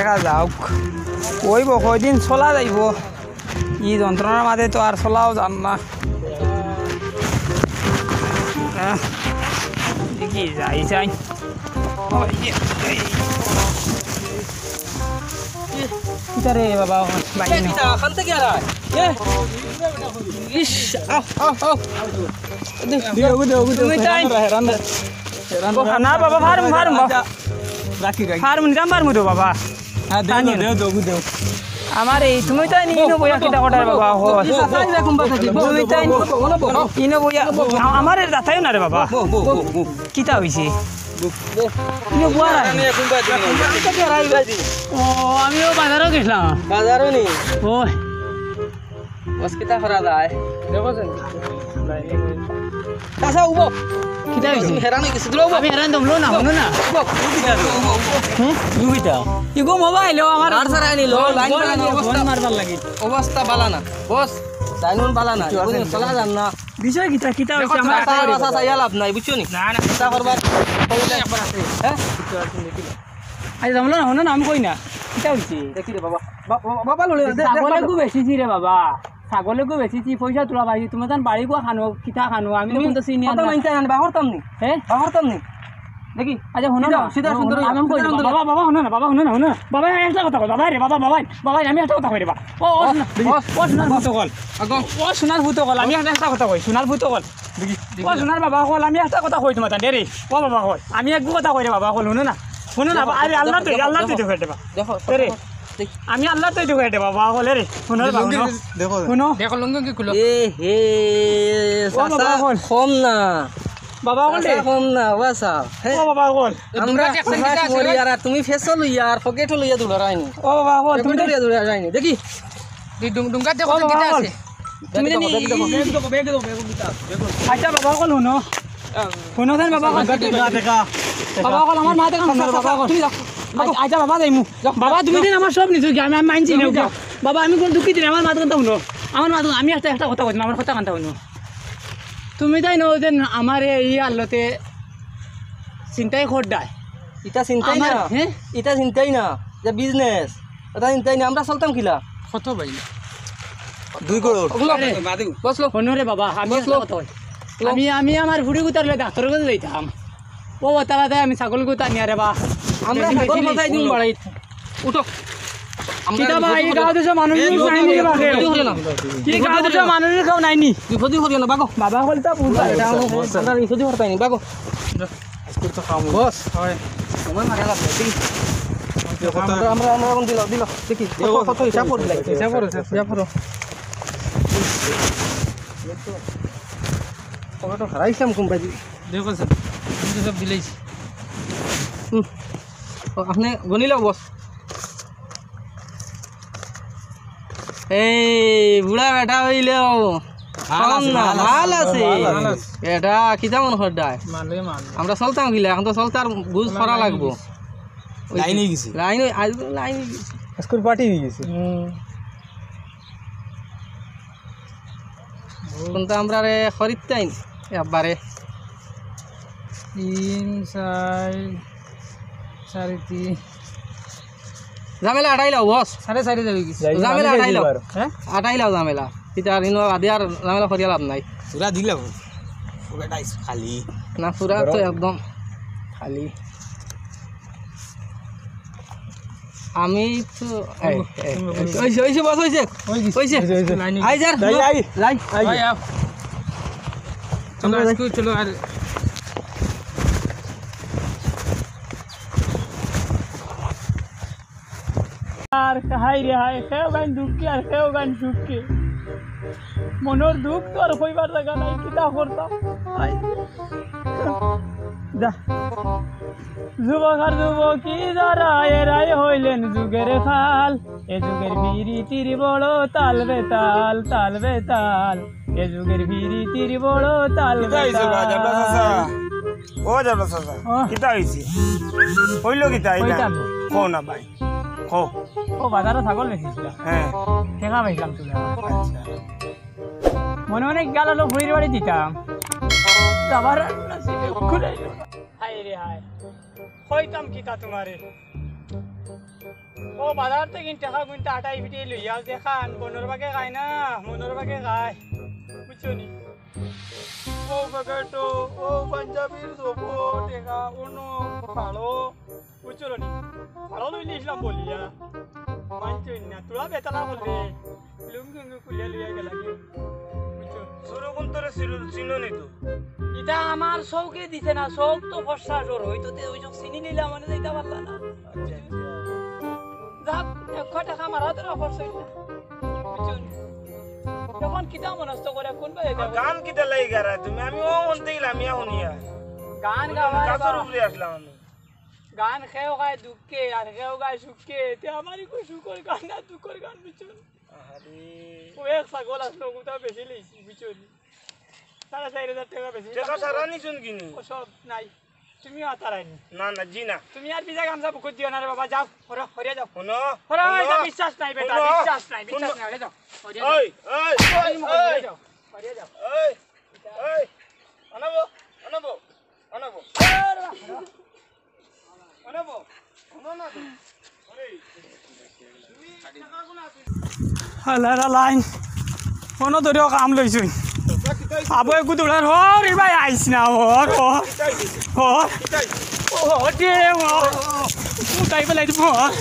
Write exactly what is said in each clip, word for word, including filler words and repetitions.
দেখা যাউক, অইবো কয়দিন চলা যাইবো। ই যন্ত্রণার মাঝে তো আর চলাও যার না। আহ, দেখি যাই যাই। ওই, এই, এই। কিতা রে বাবা, বাইরে না। কিতা, খান থেকে আর আয়। এ? ইস, আও, আও, আও। দিও, দিও, দিও, তুমি তাই। হেরান দে, হেরান দে। ও, না বাবা, ফার্ম, ফার্ম, বাবা। রাখি, রাখি। ফার্ম নিতাম পারমু তো বাবা। হ্যাঁ, দেও, দেও, দেও, দেও, দেও। আমার এই, তুমি তাই নি, ইনো বইয়া কিতা কটার বাবা, হো। তুমি তাই নি, ইনো বইয়া, আ-, আমার এর দাতাইও না রে বাবা। বউ, বউ, বউ, বউ। কিতা হইছে? বউ, বউ। ইনো বইয়া রাখ। আমি এখন বাদ দিই। ও, আমিও বাজারও গেছিলাম। বাজারও নি? ওই। বস, কিতা করা যায়? দেখো যে। চাচা, উবো। কিতা হইছে? তুমি হেরান হয়ে গেছো, দুলা উবো। আমি হেরান দম লো না, হুনো না। উবো, উবো, উবো, উবো। হুম? তুমি কিতা? ইগো মোবাইল, ও আমার আর স্যার আইনি, লো, ও, লাইন বল বালা না, আগে, অবস্থা। ফোন মারবার লাগি। অবস্থা বালা না। বস, লাইন বালা না। কিছু আছে এগুলো নি? চলা যান না। বিষয় কিতা, কিতা দেখো, হইছে? আমার চাচা, কাছে চাচা, চাচা, ইয়াল আপনার, বুঝছো নি? না, না। কিতা করবার? একবার আছে। হ্যাঁ? কিছু আছে, দেখি না। আরে, জামলো না, হুনো না, আমি কই না। কিতা হইছে? দেখি রে বাবা। বা-, বা-, বাবা লড়ে, দে-, দে-, ছাগল দে। এগু বেচিছি রে বাবা। ছাগল এগু বেচিছি, পয়সা তুলা পাইছি। তুমি তান বাড়ি গো খানো, কিতা খানো, আমি তো তুমি কোনটা চিনি কথা না। মানতে আনবা, হরতাম নি। হ্যাঁ? হরতাম নি। দেখি। আচ্ছা, হুনো সিধা, না। সিধা সুন্দর আমি হইয়া, কই সিধা না। সুন্দর বাবা, হইয়া। বাবা, হুনো না, বাবা, হুনো না, হুনো না। বাবা, একটা কথা কই, বাবা রে, বাবা, বাবা, বাবা, আমি একটা কথা কই রে বাবা। ও, ও, বস, সোনা-, বস। ও, সোনার পুতকল। আগো। ও, সোনার পুতকল, আমি একটা, একটা কথা কই, সোনার পুতকল। দেখি, দেখি ও, না। সোনার বাবা কল, আমি একটা কথা কই তোমার তান রে। ও বাবা কল, আমি এক কথা কই রে বাবা কল, হুনো না। হুনো না, দেখো, আরে আল্লাহ দেখো, তুই, দেখো, আল্লাহ তুই দেখো। দেখো এটা বা। দেখো, রে। দেখো, দেখি। আমি আল্লাহ তুই দেখো এটা বাবা কল রে। হুনো রে বাবা, লুঙ্গি হুনো। দেখো। হুনো। দেখো, লুঙ্গি কি খুলো? এ হে, ও বাবা চাচা, কল। কম না। বাবা কল রে। চাচা, কম না, বাসা। হে। ও বাবা কল। আমরা তোমরা দেখছেন কি কোথায় আছে? মরি আর তুমি ফেসো লইয়া আর পকেটও লইয়া দৌড়াইনি। ও বাবা কল, তুমি পকেটও লইয়া দৌড়াইনি। দেখি। এই ডুং-, ডুঙ্গা দেখো ও তো বাবা কিতা কল। আছে? তুমি ব্যাগ জানি দেখো, ব্যাগ দেখো, ব্যাগ দেখো, ব্যাগ দেখো, কিতা? ব্যাগ দেখো। আচ্ছা বাবা কল, হুনো। আহ, হুনো দেন বাবা কল। দেখা, দেখা। বাবা কল, আমার মাতে কান হুনো, বাবা কল। তুমি যাও। আচ্ছা, আচ্ছা, বাবা যাইমু। যাও। বাবা, তুমি দিন আমার সব নিছো কি? আমি, আমি মানছি না। তুমি যাও। বাবা, আমি কোন দুঃখী দিন, আমার মাতে কান হুনো। আমার মাতে, আমি একটা, একটা কথা কইছি, আমার কথা কানটা হুনো। তুমি তাই না ওই দিন আমার এই আল্লতে চিন্তাই খোদ্দায়। ইটা চিন্তাই আমার, না। হ্যাঁ? ইটা চিন্তাই না। যে বিজনেস। ওটা চিন্তাই না। আমরা চলতাম কিলা? কত ভাই? দুই করোড়। ওগুলো আরে, বাদে। বসলো। হুনো রে বাবা, আমি বসলো। একটা কথা কই। বসলো। আমি, আমি আমার ফুড়ি গুতার লগে ডাক্তারর কাছে যাইতাম। ও, তারা তাই আমি ছাগল গুতা নিয়া রে বা। আমরা দেখি, ছাগল দেখি। কোথায় দিন বাড়াই? উঠো। আমরা কিতা বা, এই গাঁও দেশে মানুষ এই নাই নি রে বা। বিপদে পড়িও না। কি গাঁও দেশে মানুষ কেউ নাই নি? বিপদে পড়িও না, বাগো। বাবা বলতা বুঝা। এটা আমরা বিপদে পড়তাই নি, বাগো। আজকে তো খাবো। বস। হয়। তোমার মারা লাগবে, ঠিক? দেখো তো। আমরা, আমরা, আমরা এখন দিলাম, দিলাম। দেখি, দেখো। কত, কত হিসাব করে দিলাই? হিসাব করো, হিসাব করো। কত হারাইছিলাম কোম্পানি। দেখো স্যার, আমি তো সব দিলাইছি। হুম। ও, আপনি গনিলাও, বস। এই বুড়া বেটা হইলেও মাল আছে, কম না, মাল আছে, মাল আছে। মাল আছে। এটা কিতা মনে হয় ডায়? মালে মাল। আমরা চলতাম কিলা, এখন তো চলতার বুঝ করা লাগবো। লাইন হয়ে গেছে। লাইন হয়ে, আজ লাইন হয়ে গেছে। স্কুল পার্টি হয়ে গেছে। হুম। এখন তো আমরা রে খরিদতাই একবারে। তিন, চার, সাড়ে তিন। ঝামেলা আটাইলাও, বস। সাড়ে চারি যাবে গেছে। যাই, ঝামেলা আমি আটাইলাও। যাইবার। হ্যাঁ? আটাইলাও ঝামেলা। কিতা আর ইনো বাদে আর ঝামেলা করিয়া লাভ নাই। পুরা দিলাম। পুরাটাই খালি। না, পুরা তো ধরো। একদম খালি। আমি তো, এই, এই, এই, ওইছে, ওইছে, বস, ওইছে। ওই গেছে। ওইছে। ওইছে, ওইছে। লাইনে। আই যার, যাই, আই। লাইন। আই। ভাই, আপ। চলো, আজকে চলো, আর আর হায় রে হায়, কেউ গান দুঃখে আর কেউ গান সুখে। মনর দুঃখ তো আর কইবার জাগা নাই, কিতা করতাম? হায়। যা। যুবক আর যুবতী যারা, এরাই হইলেন যুগের কাল। এ যুগের পিরিতির বড় তাল বেতাল, তাল বেতাল। এ যুগের পিরিতির বড় তাল কিতা হইছে বা, বেতাল। জাবলা চাচা? ও জাবলা চাচা, ও। কিতা হইছে? হইল কিতা এটা? কইতাম। কও না ভাই, কও। ও বাজারো ছাগল বেচিছিলাম। হ্যাঁ। টেকা পাইছিলাম তুলে। আচ্ছা। মনে মনে গেল হলো বুড়ির বাড়ি দিতাম। তো আবার নসিবে খুলে গেল। হায় রে হায়। কইতাম কিতা তোমারে? ও বাজার থাকি টেকা গুনতা আটাই পিটাই লইয়া দেখান, মনর বাগে খায় না, মনর বাগে খায়, বুঝছো নি? ও পকেটো, ও পাঞ্জাবির জবো, টেকা অনো ফাড়ো, বুঝছো নি? ফাড়ো লইলে ইসলাম বলিয়া, মানছো না, তোরা বেতালা বলবে, লুঙ্গি উঙ্গি খুলিয়া লইয়া গেলা কি? বুঝছো? সুরগুন তোরে চিনো, চিনো নি তো? ইটা আমার চউখে দিছে না, চউখ তো ফর্সা সর, হয়তো তে ওই চউখ চিনি নিলাম মানে যাইতা পারলা না। আচ্ছা, আচ্ছা। যাক, এক টেকা মারা তো না খরচ হইল না। বুঝছো নি? এখন কিতা মনস্থ করে কোন বাজে যাবো? গান কিতা লাগি গারা তুমি? আমি ও মন দিলাম ইয়া হুনিয়া। গান গাওয়ার কাজর বা- উপরে আসলাম আমি। গান কেউ গায় দুঃখে আর কেউ গায় সুখে। তে আমার ইগু সুখর গান না দুঃখর গান, বুঝছো নি? আহারে। ও এক ছাগল আসলো, ওগুতা বেশি লইছি, বুঝছো নি? সাড়ে চার হাজার টেকা বেশি। টেকা সারা নিছুন কিনি? ও সব নাই। তুমিও আতারাইনি। না, না, জি না। তুমি আর ভিজা গামছা বুকুত দিও না রে বাবা, যাও। হরো, হরিয়া যাও। হুনো, হরো, হুনো, এটা বিশ্বাস নাই বেটা, হুনো, বিশ্বাস নাই, বিশ্বাস হুনো। নাই, হরিয়া যাও। হরিয়া যাও। ওই, ওই, ওই, ওই, ওই। হরিয়া যাও, হরিয়া যাও। ওই, ওই। অনাবো, অনাবো, অনাবো। অনাবো, হুনো না তো। আল্লাহ রে লাইন। মনো ধরিও কাম লইছুন। আবো একটু দৌড়ার হর, এ ভাই আইস না, হর, হর, হর। ও, হর দে, হর। উঠাই পেলাই দিব, হর।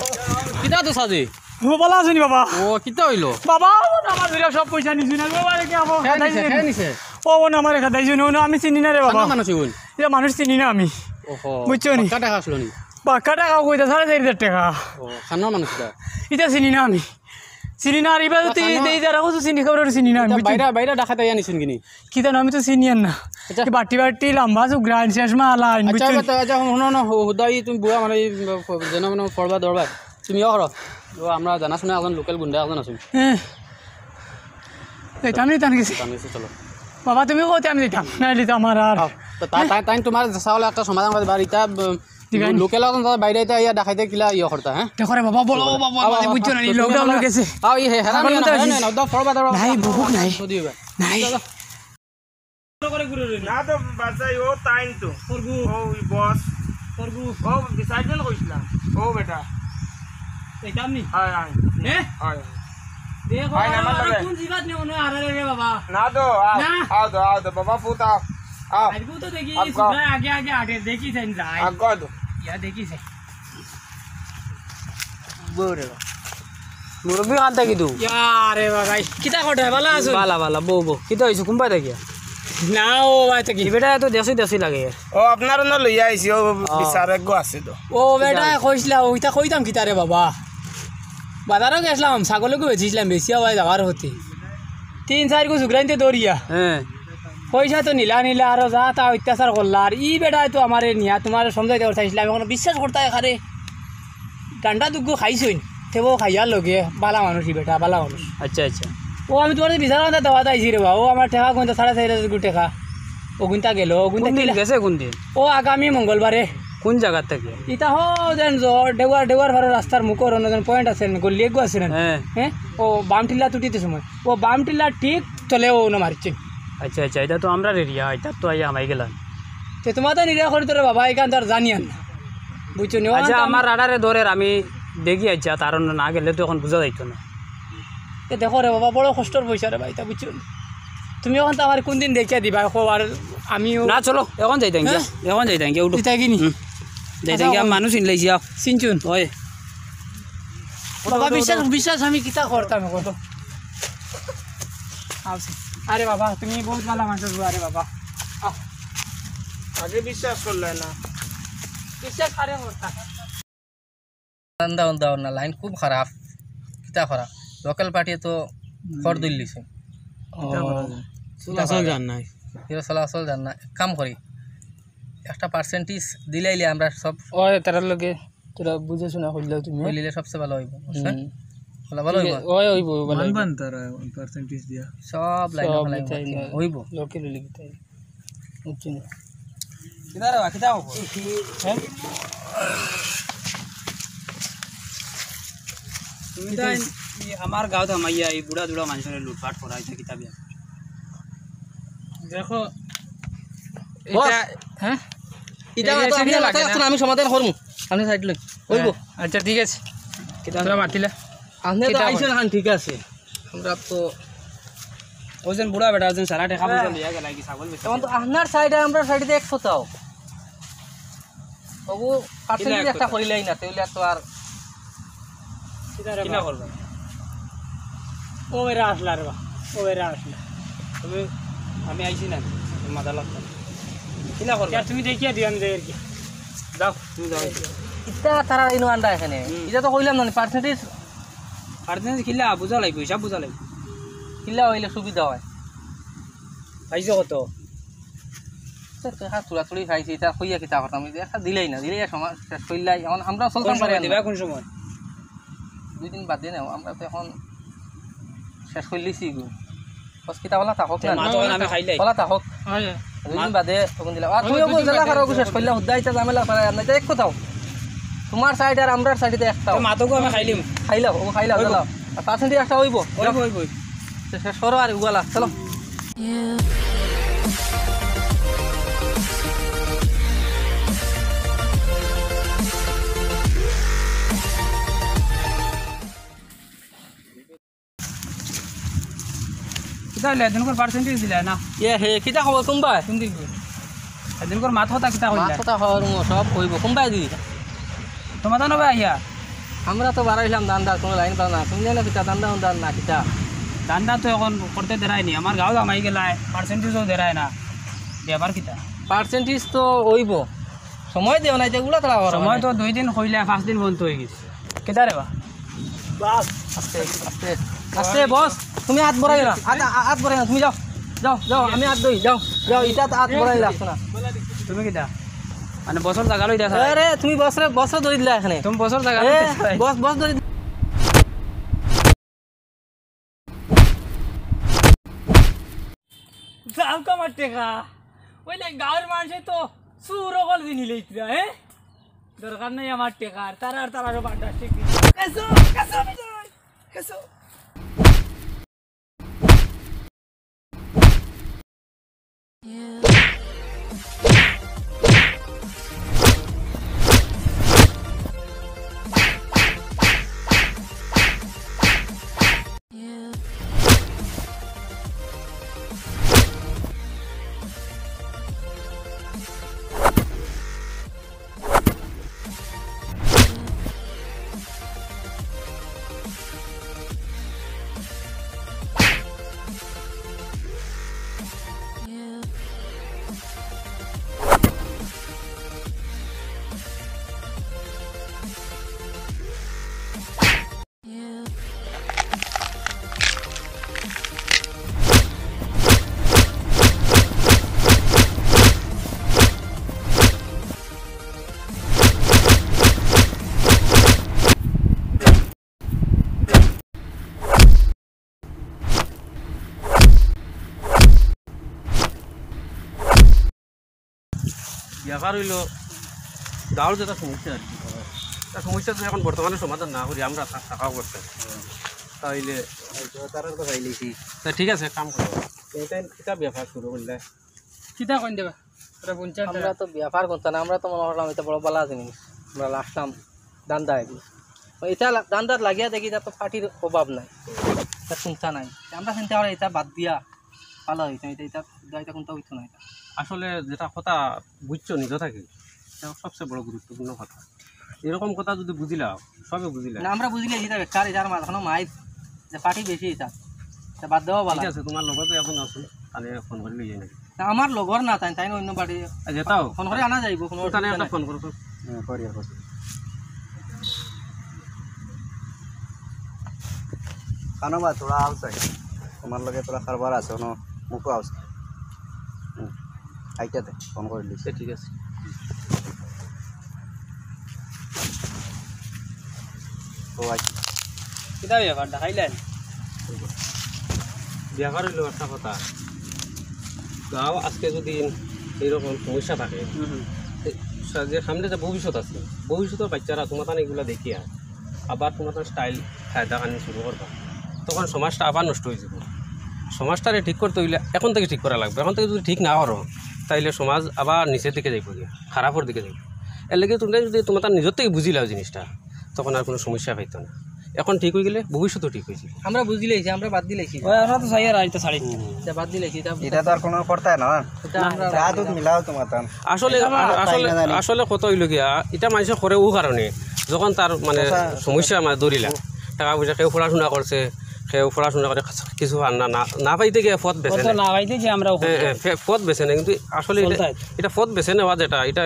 কিতা তো সাজি? ও, ভালা আছনি বাবা? ও, কিতা হইলো? বাবা, ও না আমার ধরিয়া সব পয়সা নিছুন না, বাবা, রে কি আবো? কে নিছে, কে নিছে? ও, ও না আমার খেদাইছুন, ও না আমি চিনি না রে বাবা। কানো মানুষ ইগুন? ইটা মানুষ চিনি না আমি। ওহো, বুঝছো নি? বাক্কা টেকা আসলো নি? বাক্কা টেকা কইতা সাড়ে চার হাজার টেকা। ও, কানো মানুষ ইটা? ইটা চিনি না আমি। চিনি না আর ইবা তো খানো এই যারা কত চিনি খবর চিনি না আমি, ইটা বুঝছো? বাইরা, বাইরা ডাকাত আইয়া নিছুন কিনি? কি জানো, আমি তো চিনি আর না। আচ্ছা। এই বাটি বাটি লম্বা সুগ্রান শেষ মালা আইন, আচ্ছা, বুঝছো? আচ্ছা, আচ্ছা, হুনো না, হু-, হুদাই তুমি বুয়া মানে, উম, যেন মানে পড়বা দরবার। তুমি ইয়া করো। ও, আমরা জানা শুনা একজন লোকাল গুন্ডা একজন আছুন। হ্যাঁ। যাইতাম নি তান গেছে। তান গেছে, চলো। বাবা, তুমি কইতে আমি যাইতাম। নাইলে তো আমার আর আও। তো তা-, তাই, তাই তোমার চাওলে একটা সমাধান করে দিবা। ইটা, উম, দিগাই নি। লোকাল একজন তার বাইরে ইটা ইয়া ডাকাইতে কিলা ইয়া করতা, হ্যাঁ? দেখো রে বাবা, বলো, বাবা, আও, বাবা, আও, বুঝছো না, আও, এই তুমি lockdown আও, লো গেছে। আও, এই হে-, হেরান আমার হইও না, কোনো হেরান যাই হইও না, দাও, পড়বা, দাও, নাই, দাও, বহুত দাও, নাই। দাও, দাও। নাই। করে ঘুরে রইল। না তো বাজাই, ও তাইন তো। করবো। ও, ওই বস। করবো। ও, বিসাইডেল কইছিলাম। ও বেটা। এই কাম নি? হয়, হয়। হ্যাঁ? হয়। দেখো, হয়, আমার লগে। কোন জিবাত নে মনে আরে রে বাবা। না তো, আও, না। আও তো, আও তো, বাবা, ফুত আও। আও। আজকে তো দেখি, আও, আও। সুগায় আগে আগে আটে, দেখি সেন যায়। আও, আও তো। ইয়া দেখি সেন। বউ রে বা। মুরব্বি কান্তা কিতু? ইয়া রে বা ভাই, কিতা করো, ভালা আছো? ভালা, ভালা, বউ, বউ। কিতা হইছে, কুম্বাই থাকিয়া? না, ও ভাই থাকি। ই বেটা এত দেশি দেশি লাগে। ও, আপনার অনো লইয়া আইছি, ও, ও। বিচার একগো আছে তো। ও বেটা, কিতা? কইছিলা, ওইটা কইতাম কিতা রে বাবা? বাজারো গেছিলাম, ছাগলগু বেচিছিলাম, বেচিয়া ভাই যাবার হতে। তিন চাইরগু জুগরাইনতে দৌড়িয়া। হ্যাঁ। পয়সা তো নিলা নিলা, আরো যা তা অত্যাচার করলা। আর ই বেটায় তো আমারে নিয়া, তোমারে সমঝাইতে চাইছিলাম, এখনো বিশ্বাস করতা এখানে। গান্ডা দুগু খাইছইন, তেবো খাইয়ার লগে, বালা মানুষ ই বেটা, বালা মানুষ। আচ্ছা, আচ্ছা। ও, আমি তোমার বিচার কথা দেওয়া দাইছি রে বা, ও আমার টেকা গুনতা সাড়ে চাইর হাজার টেকা। ও গুনতা গেল, ও গুনতা কোন দিন কিলা? গেছে কোন দিন? ও আগামী মঙ্গলবারে। কোন জাগার থাকি? ইটা হো যেন জোর, ডেউয়ার, ডেউয়ার ভারো রাস্তার মুখর অনো যেন point আছে না, গল্লি এগু আছে না? হ্যাঁ। হ্যাঁ? ও বাম টিল্লা তুটিতে সময়। ও বাম টিল্লা ঠিক তলে ও না মারছে। আচ্ছা, আচ্ছা, ইটা তো আমরার area, ইটা তো আইয়া হামাই গেলাম। তে তোমার তো নিরা করি তোর বাবা, এখান তো আর জানি আর না। বুঝছো নি? আচ্ছা, ওখান তো আমার রাডারে ধরের, আমি দেখি, আচ্ছা, তার অনো না গেলে তো এখন বুঝা যাইতো না। এ দেখো রে বাবা, বড় কষ্টর পয়সা রে ভাই, তা বুঝছো নি? তুমি এখন তো আমার কোন দিন দেখিয়া দিবা, কও আর আমিও না, চলো, এখন যাইতাম গিয়া, হ্যাঁ? এখন যাইতাম গিয়া, উঠো। যাইতা কি নি? হুম। যাইতাম আচ্ছা, গিয়া, ওই মানুষ ইনলাইছি, আও। চিনছুন? ওই। বাবা, উঠো, উঠো, বিশ্বাস, উঠো। বিশ্বাস আমি কিতা করতাম এখন? আচ্ছা। আরে বাবা, তুমি বহুত ভালা মানুষ গো, আরে বাবা। আহ। আগে বিশ্বাস করলে না। বিশ্বাস আরে করতাম। ধান্দা উন্দা অর না, লাইন খুব খারাপ। কিতা করা? লোকাল পার্টি তো খড় দইল দিছে। ও, কিতা করা? চলাচল যার নাই। কিতা চলাচল যার না। এক কাম করি, একটা percentage দিলাইলে আমরা সব ও, তারার লগে তোরা বুঝে শুনা করলেও তুমি। কইলিলে সবচেয়ে ভালো হইব, বুঝছেন? হুম। ভালো, ভালো ঠিক হইব। আছে, ওই হইব, ভালো হইব। মানবান তারা percentage দিয়া। সব লাইন সব ফালাই মিটাই মারতে না। হইব। লোকে লইলে কিতা হইব? বুঝছি না। কিতা রে বা, কিতা হবো? হ্যাঁ? তুমি তো এই, এই আমার গাঁওত হামাইয়া এই বুড়া দুড়া মানুষরে লুটপাট করা, ইটা কিতা বিয়া? দেখো, বস। ইটা, হ্যাঁ? ইটা এই তো যে আপনি সিঁড়ি মাথা লাগে না। রাখছেন, আমি সমাধান করমু। আপনি সাইড লই। হইব। হ্যাঁ, আচ্ছা, ঠিক আছে। তোরা মাতিলে? আপনি তো কিতা আইছেন, করেন? হ্যাঁ, ঠিক আছে। আমরা তো ওই জন বুড়া বেটা, ওই জন সারা টাকা পয়সা হ্যাঁ। লইয়া গেল কি ছাগল বেচে। এখন তো আপনার সাইডে, আমরা সাইডে এক কোথাও। তবু পার্সেন্টেজ কিলা একটা কথা? করিলাই না, তাহলে তো আর কিলা করবো? ও বেরা আসলা রে বা, ও বেরা আসলা। তুমি, আমি আইছি না, তুমি মাথা লাগতো না। কিলা করবো? তুমি দেখিয়া দিও, আমি যাই আর কি। যাও, তুমি যাও। ইতা তারা ইনো আন্ডা এখানে। হুম। ইটা তো কইলাম না, পার্সেন্টেজ। পার্সেন্টেজ কিলা বুঝা লাগবো, হিসাব বুঝা লাগবো। কিলা হইলে সুবিধা হয়। পাইছো কত? তো টেকা তুলাতুলি খাইছি, ইতা কইয়া কিতা করতাম? এই যে একটা দিলাই না, দিলাই সমাজ শেষ করলাই। এখন আমরা চলতাম কোন পারি সময় না। দিবা, কোন সময়? দুই দিন বাদে নেও, আমরা তো এখন শেষ করলিছি গো। বস কিতা বলা থাকক তে না। মা তো আমি খাইলাই। বলা থাকক। হয়। দুই দিন বাদে তখন দিলাম। আর ওই তুমিও দুই দিন বুঝলে বাদে খারাপ শেষ করলে হুদ্দা ইতা ঝামেলা ছাড়া আর না, ইতা এক কথাও। তোমার সাইড আর আমরার সাইডে একটাও। তে মা তো আমি খাইলিম। খাইলাও, ও খাইলাও, ওই চলো। আর পার্সেন্টেজ একটা হইব। ওই, ওই, ওই। তো শেষ করো আর উগালা, চলো। কিতা হইলে? এদিনকর পার্সেন্টেজ দিলা না? ইয়ে হে, কিতা খবর? কোনবায়? কোন দিক? এদিনকর মাত কথা কিতা কইলা? মাত কথা খবর মো সব কইব। কোনবায় দি? তোমার জানো ভাই আইয়া? আমরা তো বাড়াইলাম ধান্দা, কোনো লাইন পাও না। তুমি জানো কিতা ধান্দা উন্দা না কিতা? ধান্দা তো এখন করতে দেরায় নি। আমার গাঁও জামাই গেলায়, পার্সেন্টেজও দেরায় না। ব্যাপার কিতা? পার্সেন্টেজ তো অইব। সময় দেও না, এটা উলা তাড়া করো সময় মানে। তো দুই দিন কইলা, পাঁচ দিন বন্ধ হয়ে গেছে। কিতা রে বা? আস্তে, আস্তে, আস্তে, বস। তুমি হাত বড়াই না, হাত, হাত বড়াই না, তুমি যাও, যাও, যাও, আমি হাত ধরি, যাও, যাও, এটা তো হাত বড়াই লাগছে না। তুমি কিতা? মানে বছর জাগা লই দেছ? আরে, তুমি বছরে, বছরে ধরি দিলা এখানে। তুমি বছর জাগা এ, লই দেছ? বস, বস ধরি। যাও কমার টেকা। ওই লে গাঁওর মানুষে তো চুর অকল জিনি লইতরা, হ্যাঁ? দরকার নাই আমার টেকার, তারার, তারারও বান্ডার ঠিক দিছে। এসো, এসো, বিজয়, এসো। ব্যাপার হইল, গাঁওর যেটা সমস্যা আর কি, তা সমস্যা যদি এখন বর্তমানে সমাধান না করি, আমরা থা-, থাকা অবস্থা, তাইলে তারা তো পাইলিছি। তা ঠিক আছে, কাম করো। এটা কিতা ব্যাপার শুরু করলে? কিতা কইন দেবা? ওরা বুনছেন আমরা তারা। তো ব্যাপার করতাম না, আমরা তো মনে করলাম এটা বড় বালা জিনিস, আমরা আসলাম ধান্দা এগু। এটা লা-, ধান্দাত লাগিয়া দেখি, এটা তো পার্টির অভাব নাই, এটা চিন্তা নাই। আমরা চিন্তা করি এটা বাদ দিয়া ভালো হইতো, এটা, এটা, এটা কোনটা হইতো না এটা। আসলে যেটা কথা বুঝছো নিজ থাকি, এটা সবচেয়ে বড় গুরুত্বপূর্ণ কথা। এরকম কথা যদি বুঝিলাও, সবে বুঝিলাও। না, আমরা বুঝিলে এটা বেকার, এটার মাঝখানে মাইর যে পার্টি বেশি এটা, এটা বাদ দেওয়া ভালো। ঠিক আছে, তোমার লগে তো এখন আছে, তাহলে ফোন করে লইয়া নাকি? না, আমার লগর না, তাই, তাই অন্য বাড়ি। আচ্ছা, তাও। ফোন করে আনা যাইব, কোনো তাহলে অসুবিধা একটা নাই। ফোন করো তো। হ্যাঁ, করি আর কত। কানো বা তোরা আও চাই। তোমার লগে তোরা কারবার আছে, কোনো মুখো আও চাই। হুম। আইতা দে, ফোন করে দিস। ঠিক আছে। ও আচ্ছা। কিতা ব্যাপার, দেখাইলেন? ব্যাপার হইলো একটা কথা। গাঁও আজকে যদি এইরকম সমস্যা থাকে, হুম, হুম। তে সা-, যে সামনে যে ভবিষ্যৎ আছে, ভবিষ্যতের বাচ্চারা তোমার তানে এগুলা দেখিয়া আবার তোমার তানে স্টাইল কায়দা কানি শুরু করবা, তখন সমাজটা আবার নষ্ট হয়ে যাবে। সমাজটারে ঠিক করতে হইলে এখন থেকে ঠিক করা লাগবে। এখন থেকে যদি ঠিক না করো, তাইলে সমাজ আবার নিচের দিকে যাইব গিয়া, খারাপের দিকে যাইব। এর লাগি তুমি যদি তোমার তার নিজের থেকে বুঝিলাও জিনিসটা, তখন আর কোনো সমস্যা পাইতো না। এখন ঠিক হয়ে গেলে ভবিষ্যতেও ঠিক হয়ে যাবে। আমরা বুঝিলাইছি, আমরা বাদ দিলাইছি। ওই আমরা তো চাই আর এটা ছাড়ি। এটা বাদ দিলাইছি, এটা এটা তো আর কোনো করতাই না। এটা আমরা যা দুধ মিলাও তোমার তান। আসলে এটা আমরা আসলে পাই না জানি। আসলে কথা হইল গিয়া, এটা মানুষে করে ও কারণে, যখন তার মানে আচ্ছা। সমস্যা মানে ধরিলা, টাকা পয়সা কেউ পড়াশোনা করছে, কেউ পড়াশোনা করে কিছু আর না না- না পাইতে গিয়ে পথ বেছে কত নেয়। না পাইতে যে আমরা ওখানে হ্যাঁ, হ্যাঁ, ফে- পথ বেছে নেয়, কিন্তু আসলে এটা- চলতাই। এটা পথ বেছে নেওয়া যেটা, এটা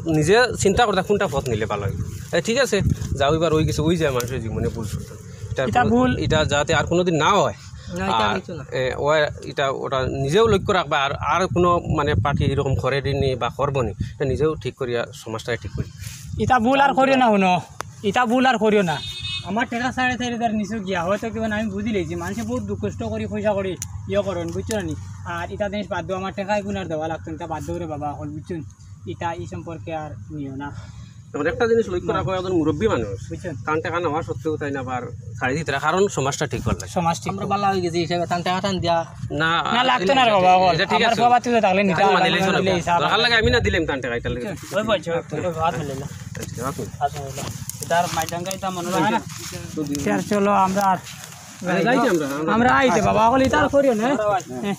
নিজে চিন্তা করতে কোনটা পথ নিলে ভালো হয়। এ, ঠিক আছে, যাও এবার ওই কিছু ওই যায় মানুষের জীবনে ভুল করতে। এটা এটা কোনো- ভুল। এটা যাতে আর কোনোদিন না হয়। না, এটা আর, কিছু না। এ, ওই এটা ওটা নিজেও লক্ষ্য রাখবা, আর আর কোনো মানে পার্টি এরকম করে দিনি বা করবো নি, এটা নিজেও ঠিক করিয়া সমাজটাকে ঠিক করি। এটা ভুল আর করিও না, শুনো, এটা ভুল আর করিও না। আমার টেকা সাড়ে চার হাজার নিচে গিয়া হয়তো কিবা আমি বুঝি লেছি, মানুষে বহুত দুঃখ কষ্ট করি পয়সা করি ইয়ে করেন, বুঝছো নি? আর এটা জিনিস বাদ দেও, আমার টেকা এগুন আর দেওয়া লাগতো না, এটা বাদ দেও রে বাবা, হল বুঝছো নি? এটা এই সম্পর্কে আর নিও না, যেমন একটা জিনিস লক্ষ্য রাখো, একজন মুরব্বী মানুষ, বুঝছো নি? কান টাকা নেওয়া সত্ত্বেও তাই না আবার ছাড়ি দিতে, কারণ সমাজটা ঠিক করলে। সমাজ ঠিক আমরা ভালো হয়ে গেছি হিসাবে তান টাকা টান দিয়া। না, না, লাগতো না রে বাবা, বল। এটা ঠিক আমার আছে। বাবা তুই তো থাকলে নিতে এটা মানিলে আমার চলো। নিলে হিসাব। দরকার লাগে আমি না দিলাম তান টাকা, এটা লাগে। ওই বলছো, ওই ভাত হইলে না। আচ্ছা, রাখো। ভাত হইলে না। এটার মাই ডাঙ্গা এটা মনে হয় না। তো দিন। স্যার, চলো আমরা আর আরে, যাই কি আমরা? আমরা- আমরা আইতে বাবা, হল এটা আর করিও না। হ্যাঁ।